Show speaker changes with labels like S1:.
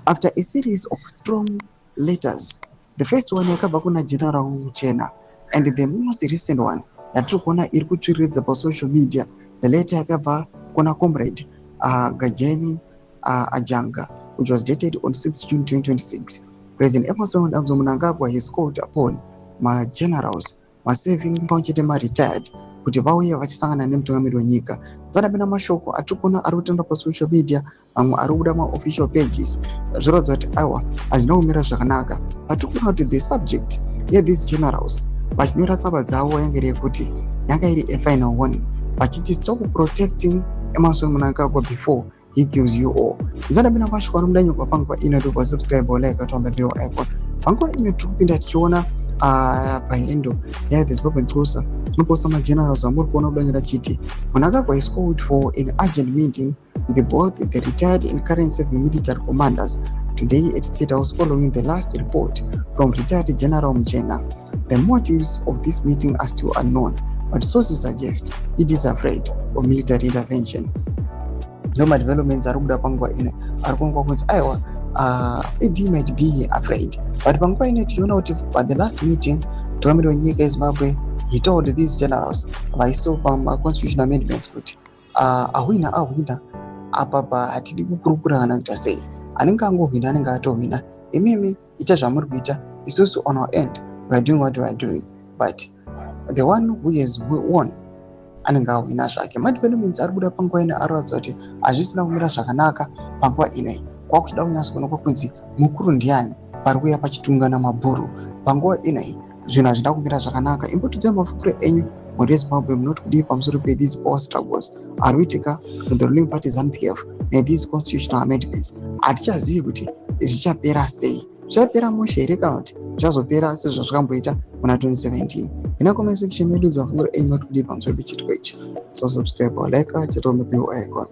S1: After a series of strong letters, the first one yakabva kuna General Muchena and the most recent one yatiri kuona iri kutsviriridza pasocial media, the letter yakabva kuna Comrade Gajeni Ajanga, which was dated on 6 June 2026, President Emmerson Dambudzo Mnangagwa has called upon magenerals, maserving pamwe chete maretired, kuti vauye vachisangana nemutungamiri wenyika. Dzanapinda mashoko atiri kuona ari kutenda pasocial media, mamwe ari kubuda maofficial pages, zviratidza kuti aiwa, hazvina kumira zvakanaka. Patiri kuona kuti the subject yethese generals vachinyora tsamba dzavo yange iri yekuti yanga iri a final warning, vachiti, "Stop protecting Emmerson Mnangagwa before he kills you all." Zandapinda mashoko anomuda nyokwa panguva ino, tobva subscribe or like, on the bell icon. Panguva ino tiri kupinda tichiona pahandle yaThe Zimbabwean Closer tinoposta magenerals amuri kuona kudanyora chiti, "Mnangagwa is called for an urgent meeting with both the retired and current serving military commanders today at State House following the last report from retired General Muchena. The motives of this meeting are still unknown, but sources suggest it is afraid of military intervention." Ndo madevelopments ari kuda panguva ino, ari kuonekwa kunzi aiwa, ED might be afraid. But panguva ino tichiona kuti pa the last meeting, mutungamiri wenyika yeZimbabwe, he told these generals vaistopa maconstitutional amendments kuti ahwina ahwina, apa hatidi kukurukura kana kuita sei, anenge angohwina anenge atohwina. Imimi ita zvamuri kuita, isusu on our end we are doing what we are doing, but the one who has won anenge ahwina zvake. Madevelopments ari kubuda panguva ino aroratidza kuti hazvisina kumira zvakanaka. Panguva inoi kwakuchida kunyatsokuonekwa kunzi mukuru ndiani pari kuuya pachitungana mabhuru. Panguva inoi zvinhu hazvina kumira zvakanaka. Imbotudzai mafungiro enyu, mhuri yeZimbabwe, munoti kudii pamusoro pethese power struggles ari kuitika the ruling party ZANU PF nethese constitutional amendments? Hatichazivi kuti zvichapera sei. Zvichapera mushe here kana kuti zvichazopera sezvazvakamboita muna 2017? Ina comment section medu, dzafungiro enyu, mati kudii pamusoro pechiitiko ichi? So subscribe or like, turn on the bell icon.